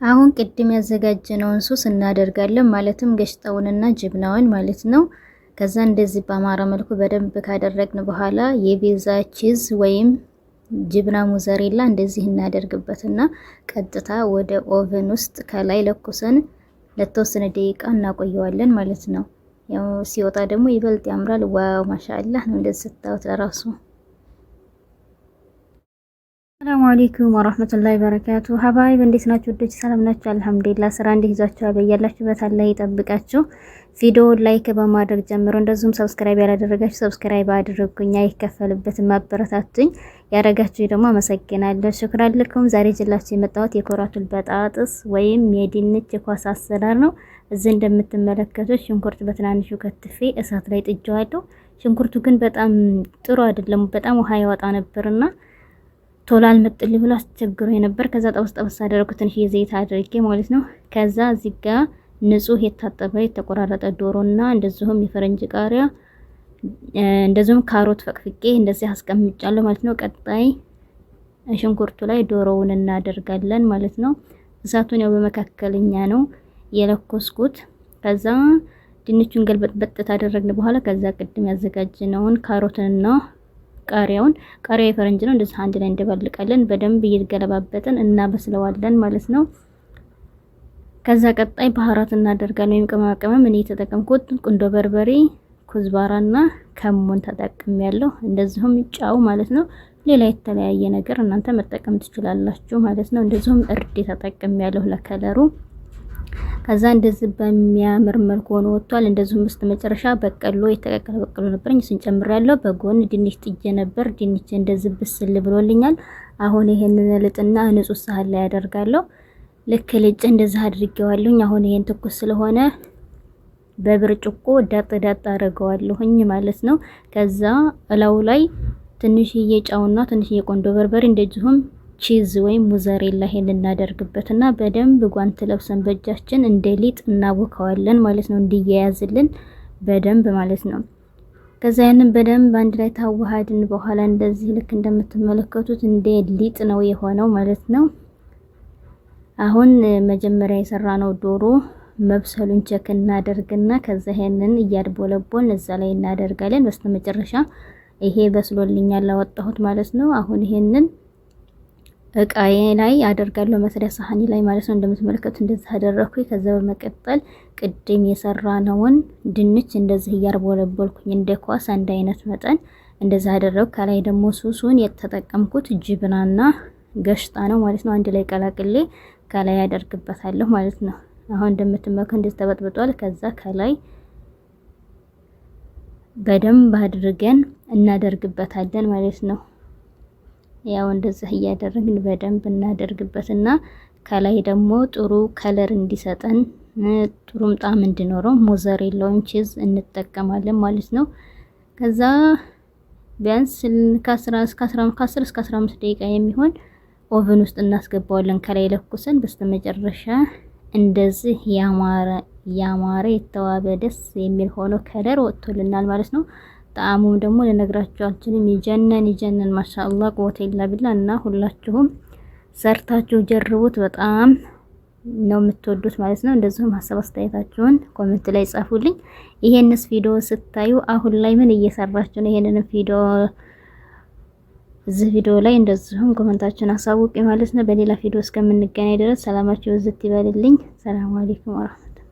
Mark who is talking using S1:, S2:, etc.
S1: አሁን ቅድም ያዘጋጀነውን ሱስ እናደርጋለን፣ ማለትም ገሽጣውንና ጅብናውን ማለት ነው። ከዛ እንደዚህ በአማረ መልኩ በደንብ ካደረግን በኋላ የቤዛ cheese ወይም ጅብና ሙዘሬላ እንደዚህ እናደርግበትና ቀጥታ ወደ oven ውስጥ ከላይ ለኩሰን ለተወሰነ ደቂቃ እናቆየዋለን ማለት ነው። ያው ሲወጣ ደግሞ ይበልጥ ያምራል። Wow ማሻአላህ ነው እንደዚህ ስታዩት ለራሱ።
S2: ሰላሙ አለይኩም ወራህመቱላሂ ወበረካቱ። ሀባይብ እንዴት ናችሁ? ውዶች ሰላም ናችሁ? አልሐምዱሊላህ። ስራ እንዴት ይዟችኋል? በያላችሁበት አላህ ይጠብቃችሁ። ቪዲዮውን like በማድረግ ጀምሮ እንደዚሁም subscribe ያላደረጋችሁ subscribe አድርጉኝ፣ አይከፈልበትም፣ ማበረታቱኝ። ያደረጋችሁ ደግሞ አመሰግናለሁ። ሽክራን ለኩም። ዛሬ ይዤላችሁ የመጣሁት የኮራቱል በጣጥስ ወይም የድንች የኳስ አሰራር ነው። እዚህ እንደምትመለከቱት ሽንኩርት በትናንሹ ከትፌ እሳት ላይ ጥጄዋለሁ። ሽንኩርቱ ግን በጣም ጥሩ አይደለም፣ በጣም ውሃ ያወጣ ነበርና ቶሎ አልመጥልኝ ብሎ አስቸግሮ ነበር። ከዛ ጠበስ ጠበስ አደረኩት ትንሽ የዘይት አድርጌ ማለት ነው። ከዛ እዚህ ጋር ንጹህ የታጠበ የተቆራረጠ ዶሮና እንደዚሁም የፈረንጅ ቃሪያ እንደዚሁም ካሮት ፈቅፍቄ እንደዚህ አስቀምጫለሁ ማለት ነው። ቀጣይ ሽንኩርቱ ላይ ዶሮውን እናደርጋለን ማለት ነው። እሳቱን ያው በመካከለኛ ነው የለኮስኩት። ከዛ ድንቹን ገልበጥበጥ ታደረግን በኋላ ከዛ ቅድም ያዘጋጀነውን ካሮትንና ቃሪያውን፣ ቃሪያ የፈረንጅ ነው፣ እንደዚህ አንድ ላይ እንደባልቃለን። በደንብ እየገለባበጥን እናበስለዋለን ማለት ነው። ከዛ ቀጣይ ባህራት እናደርጋለን ወይም ቅመማ ቅመም። እኔ የተጠቀምኩት ቁንዶ በርበሬ፣ ኩዝባራና ከሙን ተጠቅሜያለሁ። እንደዚሁም ጫው ማለት ነው። ሌላ የተለያየ ነገር እናንተ መጠቀም ትችላላችሁ ማለት ነው። እንደዚሁም እርድ ተጠቅሜያለሁ ለከለሩ። ከዛ እንደዚህ በሚያምር መልኩ ሆኖ ወጥቷል። እንደዚሁም በስተመጨረሻ በቀሎ፣ የተቀቀለ በቀሎ ነበረኝ፣ እሱን ጨምሬያለሁ። በጎን ድንች ጥጄ ነበር። ድንች እንደዚህ ብስል ብሎልኛል። አሁን ይሄንን ልጥና ንጹህ ሳህን ላይ አደርጋለሁ። ልክ ልጭ እንደዚህ አድርጌዋለሁኝ። አሁን ይሄን ትኩስ ስለሆነ በብርጭቆ ዳጥ ዳጥ አደርገዋለሁኝ ማለት ነው። ከዛ እላው ላይ ትንሽዬ ጨውና ትንሽዬ ቆንዶ በርበሬ እንደዚሁም cheese ወይም ሙዘሬላ ይሄን እናደርግበትና በደንብ ጓንት ለብሰን በእጃችን እንደ ሊጥ እናቦከዋለን ማለት ነው፣ እንዲያያዝልን በደንብ ማለት ነው። ከዛ ያንን በደንብ አንድ ላይ ታዋሃድን በኋላ እንደዚህ ልክ እንደምትመለከቱት እንደ ሊጥ ነው የሆነው ማለት ነው። አሁን መጀመሪያ የሰራነው ዶሮ መብሰሉን check እናደርግና ከዛ ይሄንን እያድቦለቦልን እዛ ላይ እናደርጋለን። በስተመጨረሻ ይሄ በስሎልኛል፣ አወጣሁት ማለት ነው። አሁን ይሄንን እቃዬ ላይ አደርጋለሁ፣ መስሪያ ሳህኒ ላይ ማለት ነው። እንደምትመለከቱት እንደዚህ አደረኩኝ። ከዛ በመቀጠል ቅድም የሰራነውን ድንች እንደዚህ እያርቦለቦልኩኝ እንደ ኳስ አንድ አይነት መጠን እንደዚህ አደረኩ። ከላይ ደግሞ ሱሱን የተጠቀምኩት ጅብናና ገሽጣ ነው ማለት ነው። አንድ ላይ ቀላቅሌ ከላይ አደርግበታለሁ ማለት ነው። አሁን እንደምትመለከቱት እንደዚህ ተበጥብጧል። ከዛ ከላይ በደንብ አድርገን እናደርግበታለን ማለት ነው። ያው እንደዚህ እያደረግን በደንብ እናደርግበትና ከላይ ደግሞ ጥሩ color እንዲሰጠን፣ ጥሩም ጣዕም እንዲኖረው ሞዘሬላውን cheese እንጠቀማለን ማለት ነው። ከዛ ቢያንስ ከ10 እስከ 15 ደቂቃ የሚሆን oven ውስጥ እናስገባዋለን ከላይ ለኩሰን። በስተመጨረሻ እንደዚህ ያማረ ያማረ የተዋበ ደስ የሚል ሆኖ color ወጥቶልናል ማለት ነው። ጣዕሙም ደግሞ ልነግራችሁ አልችልም። ይጀነን ይጀነን፣ ማሻአላህ ቁወተ ኢላ ቢላ። እና ሁላችሁም ሰርታችሁ ጀርቡት፣ በጣም ነው የምትወዱት ማለት ነው። እንደዚሁም ሀሳብ አስተያየታችሁን comment ላይ ጻፉልኝ። ይሄንስ ቪዲዮ ስታዩ አሁን ላይ ምን እየሰራችሁ ነው? ይሄንን ቪዲዮ እዚህ ቪዲዮ ላይ እንደዚሁም comment ኣችሁን አሳውቁኝ ማለት ነው። በሌላ ቪዲዮ እስከምንገናኝ ድረስ ሰላማችሁ ብዝት ይበልልኝ። ሰላም አለይኩም ወራህመቱላህ።